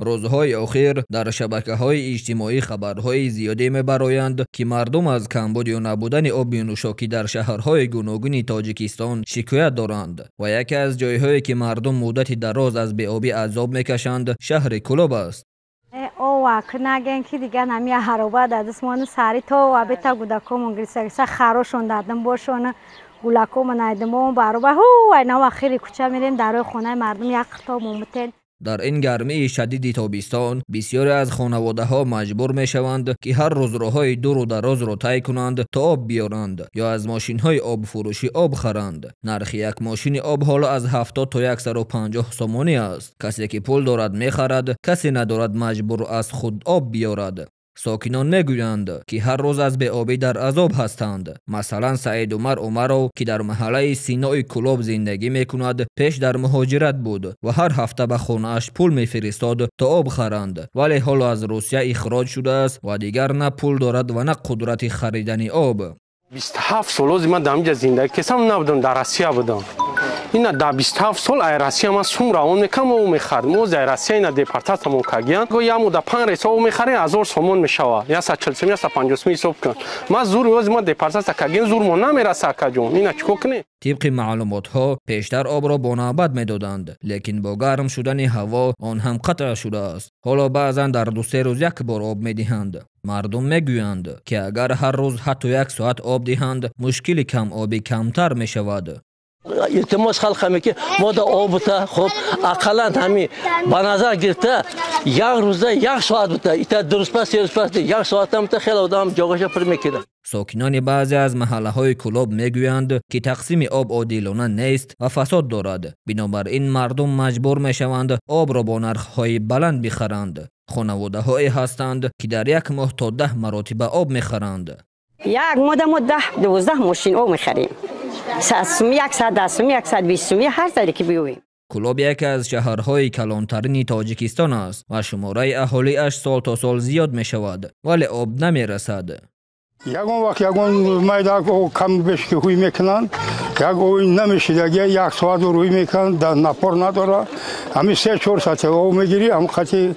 Рӯзҳои охир дар шабакаҳои иҷтимоӣ хабарҳои зиёде мебароянд, ки мардум аз камбуд ё набудани оби нӯшокӣ дар шаҳрҳои гуногуни Тоҷикистон шикоят доранд ва яке аз ҷойҳое ки мардум муддати дароз аз беобӣ азоб мекашанд, шаҳри Кӯлоб аст. Нагӯем ки дигар нами ҳароба дар дастмони сари то абета гудакомон гирса харошон дардам бошона гулакомон айдамон бароба ҳу айнав ахири кӯча мерем дарои хонаи мардум як қитоб момутен. Дар ин гармии шадиди тобистон бисёре аз хонаводаҳо маҷбур мешаванд, ки ҳар рӯз роҳҳои дуру дарозро тай кунанд, то об биёранд ё аз мошинҳои обфурӯшӣ об харанд. Нархи як мошини об ҳоло аз 70 то 150 сомонӣ аст. Касе ки пул дорад, мехарад, касе надорад, маҷбур аз худ об биёрад. Сокинон мегӯянд, ки ҳар рӯз аз беобӣ дар азоб ҳастанд. Масалан, Саид Умар Умаров, ки дар маҳаллаи Синои Кӯлоб зиндагӣ мекунад, пеш дар муҳоҷират буд ва ҳар ҳафта ба хонааш пул мефиристод, то об харанд, вале ҳоло аз Русия ихроҷ шудааст ва дигар на пул дорад ва на қудрати харидани об. 27 сол ози ман дар инҷа зиндагӣ кесам набудам, дар Россия будам. Ина дар 27 сол ай Россия ман сум равон мекардам, об мехардам. Ози ай Россия ина депортатамон кардиян. Го як моҳ да 5 рейс об мехарем, 1000 сомон мешавад. 140 сом, 150 сом ҳисоб кун. Ман зур ози ман депортатсия кардем, зур мо намераса, акаҷон. Ина чӣ кор кунем? Тибқи маълумотҳо, пештар обро бо навбат медоданд, лекин бо гарм шудани ҳаво он ҳам қатъ шудааст. Ҳоло баъзан дар 2-се рӯз як бор об медиҳанд. Мардум мегӯянд, ки агар ҳар рӯз ҳатто як соат об диҳанд, мушкили камобӣ камтар мешавад. Илтимос халқ ҳаме ки мода об бута, хуб, ақаллан ҳами ба назар гирифта як рӯза як соат бута, ита 2 рӯз пас, 3 рӯз пас, як соатам бута, хеле одам ҷогаша пур мекунад. Сокинони баъзе аз маҳаллаҳои Кӯлоб мегӯянд, ки тақсими об одилона нест ва фасод дорад. Бинобар ин мардум маҷбур мешаванд обро бо нархҳои баланд бихаранд. Хонаводаҳое ҳастанд, ки дар як моҳ то 10 маротиба об мехаранд. Як моҳда мо 10-12 мошин об мехарем. 100 сум, 110 сум, 120 сум, ҳар таре ки биёем. Кӯлоб яке аз шаҳрҳои калонтарини Тоҷикистон аст ва шумораи аҳолиаш сол то сол зиёд мешавад, вале об намерасад. Ягон вақт ягон майда кам беш ки ҳуй мекунанд, як ой намешидаги, як соат рӯй мекунанд, дар напор надора. Ҳамин 3-4 соате об мегирӣ, ҳам қати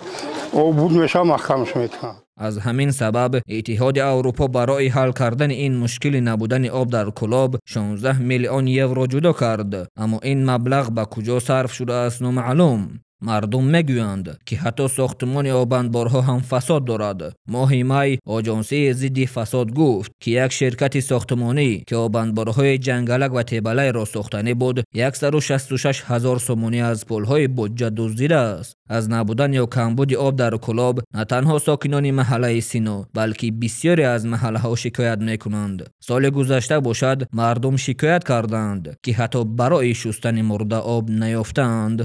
об буд мешава, маҳкамш мекунанд. Аз ҳамин сабаб Иттиҳоди Аврупо барои ҳал кардани ин мушкили набудани об дар Кӯлоб 16 миллион евро ҷудо кард, аммо ин маблағ ба куҷо сарф шудааст, номаълум. Мардум мегӯянд, ки ҳатто сохтмони обанборҳо ҳам фасод дорад. Моҳи май Оҷонсии зидди фасод гуфт, ки як ширкати сохтмонӣ, ки обанборҳои Ҷангалак ва Тебалайро сохтанӣ буд, 166 ҳазор сомонӣ аз пулҳои буҷа дуздидааст. Аз набудан ё камбуди об дар Кӯлоб на танҳо сокинони маҳаллаи Сино, балки бисёре аз маҳаллаҳо шикоят мекунанд. Соли гузашта бошад, мардум шикоят карданд, ки ҳатто барои шустани мурда об наёфтаанд.